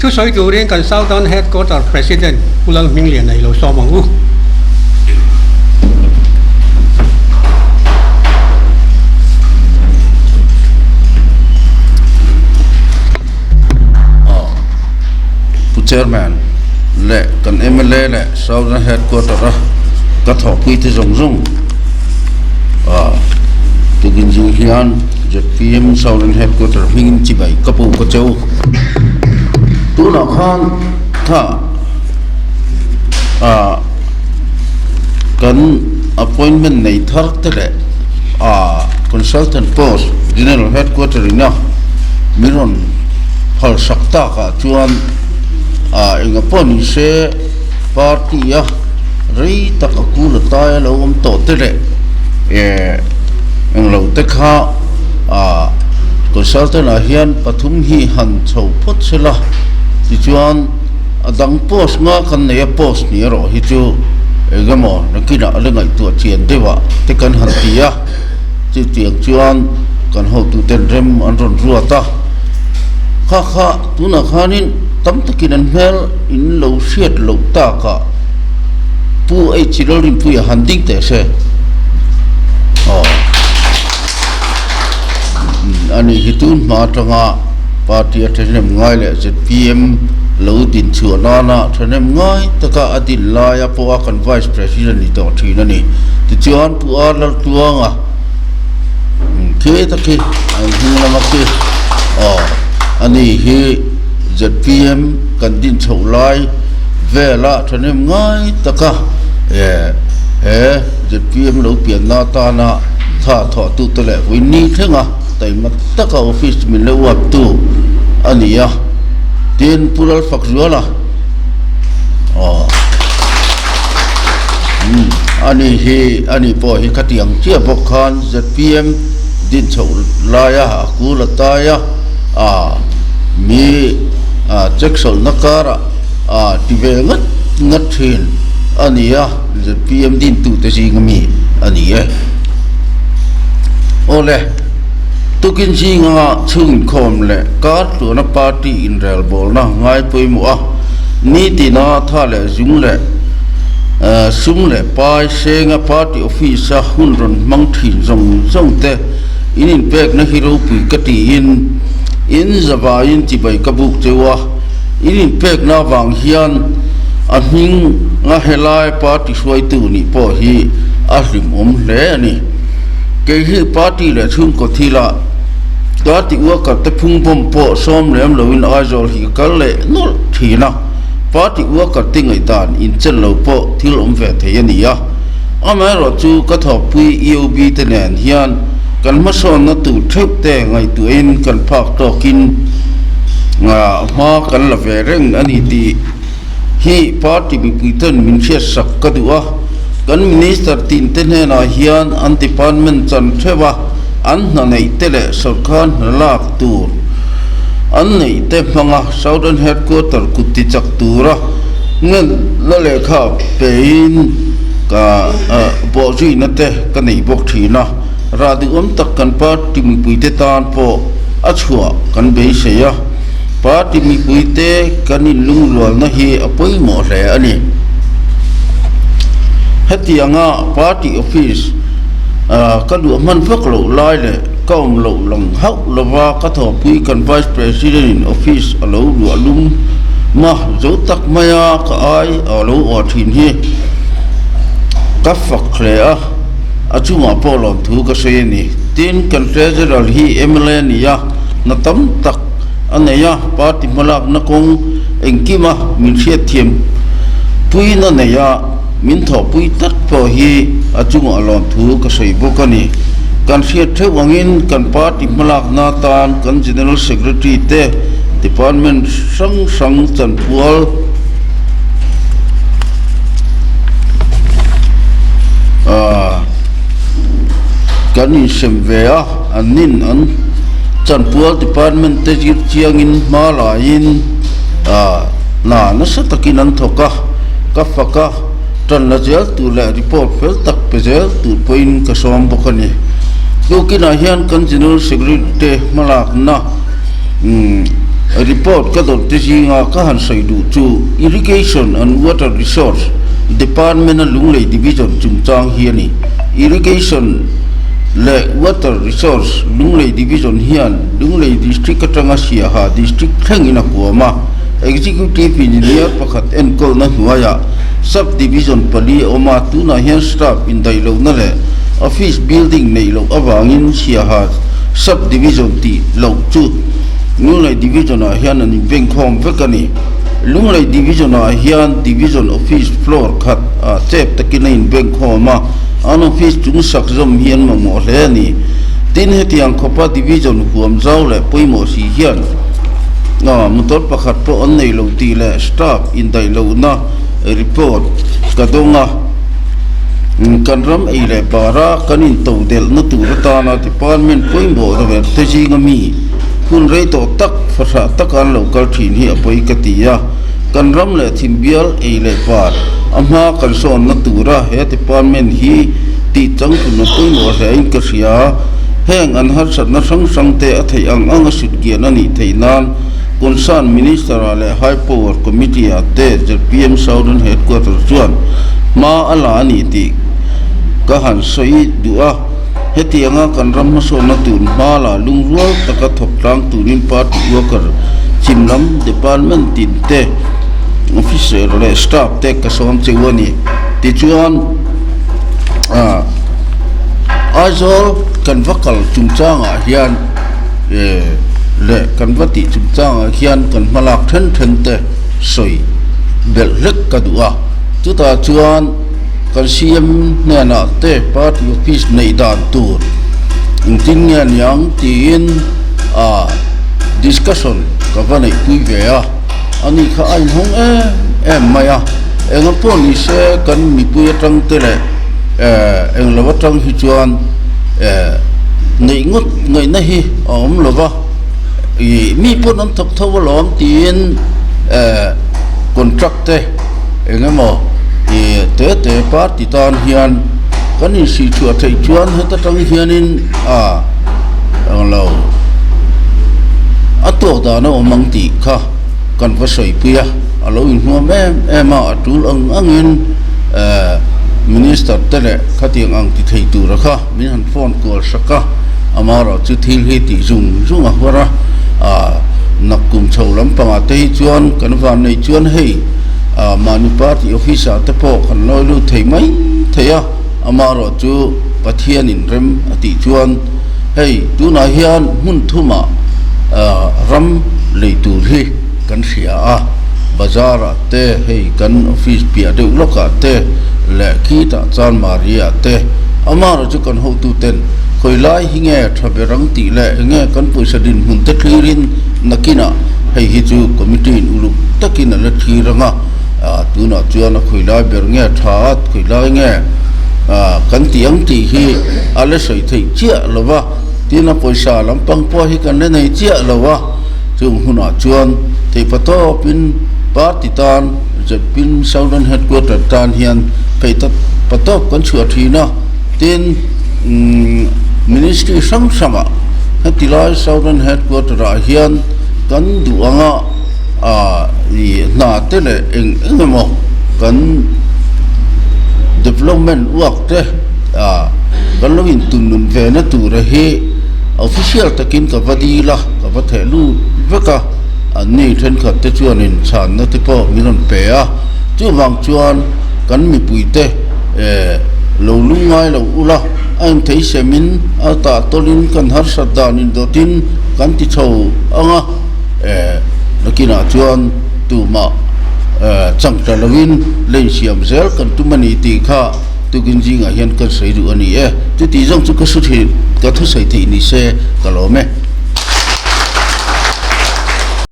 Thusawi turin kan Southern Headquarter President Pu Lalhmingliana i lo sawm ang u. Pu Chairman leh kan mla leh Southern Headquarter a ka thawhpui te zawng zawng tukin zing hian zpm Southern Headquarter hmingin chibai ka pu ka cheu. Tunah khan tha ah kan appointment nei thar te leh ah consultant post General Headquarter ina min rawn phal sak tak ah chuan ah enga pawh ni se party a rei tak a kul a tai a lo awm tawh te leh eh englo te kha ah consultant ah hian pathum hi han chho phawt sela tichuan a dang post nga kan nei a post ni erawh hi chu eng emaw nakinah a la ngaihtuah chian deuh ah te kan han ti a chutiang chuan kan hotuten rem an rawn ruat a kha kha tunah khanin tam takin an hmel in lo hriat loh takah Pu H Lalrinpuia han ding teh se aw. Ani hi tun hma atanga party a thahnem ngai leh zpm lo din chhuah nana thahnem ngai taka a din laia pawha kan Vice President ni tawh thin a ni. Tichuan Pu R Laltluanga khi ta khi an hnung lama khi aw ani hi zpm kan din chhoh lai vela thahnem ngai taka he zpm lo pianna atana Tha thawhtute leh vui ni thlenga taima taka office min lo uaptu a ni a, tin Pu Lalfakzuala aw umm ani hi ani pawh hi khatiang chiah bawk khan zpm din chhoh laia a kul a tai a, ah mi ah check sawlhna karah ah ti ve ngat ngat thin a ni a. Zpm dintute zinga mi a ni e. Awle, tukin zinga chhung inkhawm leh kar tluana party inrelbawlna ngai pawimawh a, nitina tha leh zung leh sum leh pai senga party office a hun rawn hmang thin zawng zawng te in inpekna hi ropui ka tiin in zavaiin chibai ka buk cheu a. In inpekna avang hian a hming a helai party hruaitu nih pawh hi a hlimawm hle a ni. Kei hi party leh chhungkaw thila party worker te phung bawm pawh sawm lem loin Aizawl hi ka kal leh nawlh thin a, party worker te ngaihdan inchen lo pawh thil awm ve thei a ni a. Amaherawhchu ka thawkpui EOB te nen hian kan hmasawnna tur theuh te ngaihtuahin kan phak tawkin hma kan la ve reng a ni tih hi party mipuiten min hriatsak ka duh a. Kan minister tinte hnenah hian an department chan theuh a, an hna neih te leh sawrkar hna lak tur an neih te hmanga Southern Headquarter kut tichak tura ngenna lehkha pein ka bawhzuina te ka nei bawk thin a. Rah duhawm tak kan party mipuite tan pawh a chhuah kan beisei a, party mipuite kan inlungrualna hi a pawimawh hle a ni. Hetianga party office ka luah hman vak loh lai leh ka awm loh lang hauh lova ka thawhpui kan Vice President in office a lo luah lum ma zo tak maia ka ai a lo awh thin hi ka fak hle a. A chungah pawh lawmthu ka sawi a ni. Tin, kan Treasurer hi mla a ni a, hna tam tak a nei a, party hmalakna kawng engkima min hriatthiam puina nei a, min thawhpui tlat pawh hi a chungah lawmthu ka sawi bawk a ni. Kan hriat theuh angin kan party hmalakna atan kan General Secretary te department hrang hrang chanpual, Kan insem ve a, an nin an chanpual department te zir chiangin hma laiin hna nasa takin an thawk a, ka fak a, tan la zel tur leh report fel tak pe zel tur pawhin ka sawm bawk a ni. Tukinah hian kan General Secretary te hmalakna. Report ka dawn te zinga ka han sawi duh chu Irrigation and Water Resource Department-a Lunglei Division chungchang hi a ni. Irrigation leh Water Resource Lunglei Division hian Lunglei District atanga Siaha District thlengin a huam a. Executive Engineer pakhat enkawlna hnuaiah Sub Division pali a awm a, tunah hian staff indaih lohna leh office building neih loh avangin Siaha Sub Division tih loh chu Lunglei Division ah hian an inbengkhawm vek a ni. Lunglei Division ah hian Division Office floor khat ah chep takin a inbengkhawm a, an office chung sak zawm hi an mamawh hle a ni. Tin, hetiang khawpa Division huam zau leh pawimawh si hian motor pakhat pawh an nei lo tih leh staff indaih lohna report ka dawng a. Kan ram ei leh bara kan intodelhna tur atana department pawimawh ber te zinga mi hun rei tawh tak fahrah taka an lo kal thin hi a pawi ka ti a. Kan ram leh thimbial ei leh bar a hma kan sawnna tura he department hi tih changtlun a pawimawh hlein ka hria. Heng an harsatna hrang hrang te a theih ang ang a sut kian a nih theih nan Concern Minister ah leh High Power Committee ah te zpm Southern Headquarters chuan hma a la a ni tih ka han sawi duh a. Hetianga kan ram hmasawnna tur hma la lungrual taka thawk tlang turin party worker chim lam department tin te, officer leh staff te ka sawm cheu a ni. Tichuan, Aizawl kan va kal chungchangah hian leh kan va tih chungchangah hian kan hmalak then then te sawi belh hlek ka duh a. Chutah chuan. Kan CM hnenah te party office neih dan tur engtin nge niang tiin a discussion ka va neihpui ve a, ani kha a inhawng em em mai a, enga pawh ni se kan mipui atang te leh eh englo atang hi chuan eh neih ngawt ngaihna hi a awm lo va, ih mi pawn an thawk tho alawm tiin eh contract te. Eng emaw i te te party tan hian kan insih chhuah theih chuan heta tang hianin a englo a tuak dan a awm ang tih kha kan va sawipui a, a lo inhmuam em em a, a tul ang angin eh minister te leh khatiang ang ti thei tura kha min han phone kual sak a, amaherawhchu thil hi tih zung zung a huar a, ah nakkum chho lampangah te hi chuan kan van neih chuan hei ah mahni party office ah te pawh kan lawi lut thei mai thei a, amaherawhchu Pathianin rem a tih chuan hei tunah hian hmun thumah ah ram lei tur hi kan hria a, bazar ah te hei kan office piah deuh lawkah te leh khitah Chanmari ah te amaherawhchu kan hotuten khawi lai hi nge tha ber ang tih leh enge kan pawisa dinhmun te thlirin nakinah hei hi chu committee in uluk takin a la thlir ang a, ah tunah chuan a khawi lai ber nge tha a khawi lai nge ah kan tih ang tih hi a la sawi theih chiah lo va, tin a pawisa lampang pawh hi kan la nei chiah lo a, chung hunah chuan theihpa tawpin party tan zpm Southern Headquarter tan hian theihpa tawp kan chhuah thin a. Tin, Ministry hrang hrangah heti lai Southern Headquarter ah hian kan duh anga ih hna te leh eng eng emaw kan development work te kan lo intun nun ve na tura hi official takin ka va dil a, ka va theh lut vek a, anni thenkhat te chuanin chhanna te pawh min rawn pe a, chuvang chuan kan mipuite. Eh, lo lungngai lo ula, a inthei semin a tah tawlin kan harsat dan indawtin kan ti chho ang a, eh, nakinah chuan tumah eh chang ta lovin lei siam zel kan tum a ni tih kha tukin zingah hian kan sawi duh a ni e. Chuti zawng chu ka su thin, ka thusawi theih ni se ka lawm e.